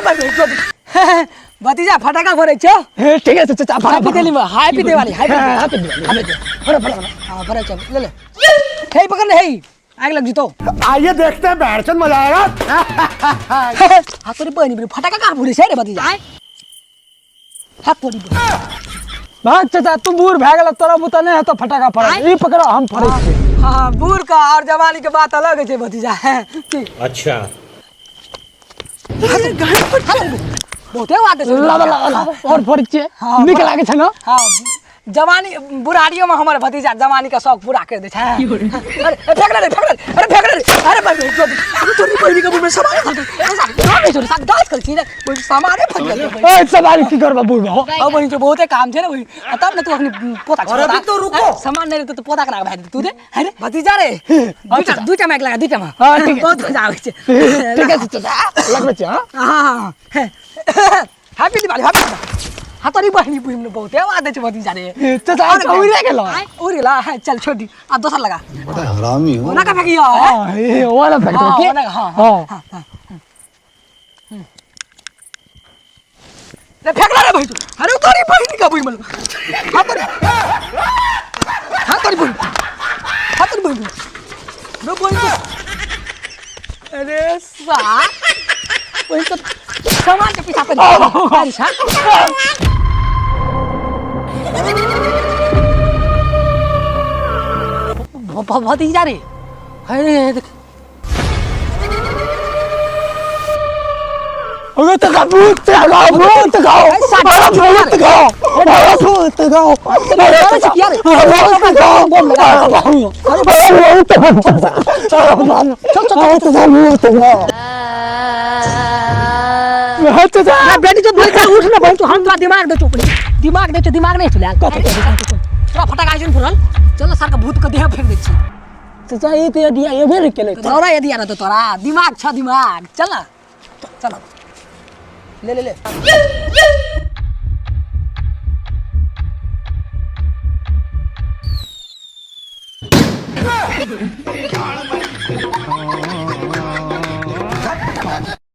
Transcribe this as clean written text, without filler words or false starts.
अरे भतीजा फटाका फोड़ै छौ। हे, ठीक है चाचा, फड़ा। Happy Diwali, happy Diwali, happy. हाँ, हैप्पी दिवाली, हैप्पी। फड़ा फड़ा फड़ा। हाँ, फड़ै छौ, ले ले, हे पकड़ ले, हे आग लग जितो। आइए देखते हैं, बैठचंद मजा आएगा। हाँ, तोरी बहिनी बहिनी फटाका कहाँ फोड़ै छै रे भतीजा? हाँ, तोरी बहिनी। भाग चाचा, तू बूढ़ भए गेल, तोरा बुता नहीं हेतौ फटाका फोड़ै। ई पकड़, हम फोड़ै छी। हाँ, बूढ़ का और जवानी के बात अलग है भतीजा की। अच्छा। बहुते बात छै। लाबा लाबा लाबा, और फोड़ै छियै। हाँ, नीक लागै छै ने? हाँ, जवानी बुढ़ारियो में हमर भतीजा जवानी का शौक पूरा कर दे छै। अरे फेंक रे, फेंक रे, अरे फेंक रे, अरे भाई अरे तोरी बहिनी के मुंह में सामान फट गेल। नहीं छोड़, साथ डांस कर छी रे, सामाने फट गेल। ए सवाल की करबा बूढ़ हो? अब बहिनी तो बहुते काम छै ने बहिनी, आ तब ने तू अखनी पोता और अभी तो रुको। सामान नहीं रहते तो पोता करा भाई तू दे है रे भतीजा रे। दुईटा दुईटा माइक लगा, दुईटा में। हाँ, ठीक है। बहुत मजा आबै छै। ठीक है चाचा, लगबै छियै। हाँ। हाँ, हैप्पी दिवाली, हैप्पी दिवाली। हाँ, तोरी बहिनी बुझि में बहुते आवाज दै छै भतीजा रे। चाचा, अरे उड़ि गेल। उड़ गेला। हाँ, चल छोड़ दी, आ दोसर लगा। बड़ा हरामी हो। ओना का फेंकियो है। हाँ, ए वाला फेंक दो। हाँ, के ओना का, हाँ। हाँ। हाँ हाँ रे, फेंकला रे भाई तू। अरे तोरी बहिनी का बुझि में, हाँ तोरी, हाँ तोरी बहिनी, हाँ तोरी बहिनी रे बहिनी। अरे सा वही तो सामान के पीछा पर बारिश। हाँ, भतीजा रे, अरे देख। अरे तो भूत गाओ, भूत गाओ, अरे भूत गाओ, अरे भूत गाओ, अरे भूत गाओ, अरे भूत गाओ, भूत गाओ। चाचा। बेटी जो बोल, उठ ना भाई तू, हम तोरा दिमाग दे चोपड़ी, दिमाग दे, दिमाग नहीं चुला तोरा। फटाका आइजन फुरल, चल सर का भूत के देह फेंक दे छी। चाचा, ई तो यदि एबे रे केले। तोरा यदि आना तो तोरा दिमाग छ, दिमाग। चल ना, चल ले ले ले।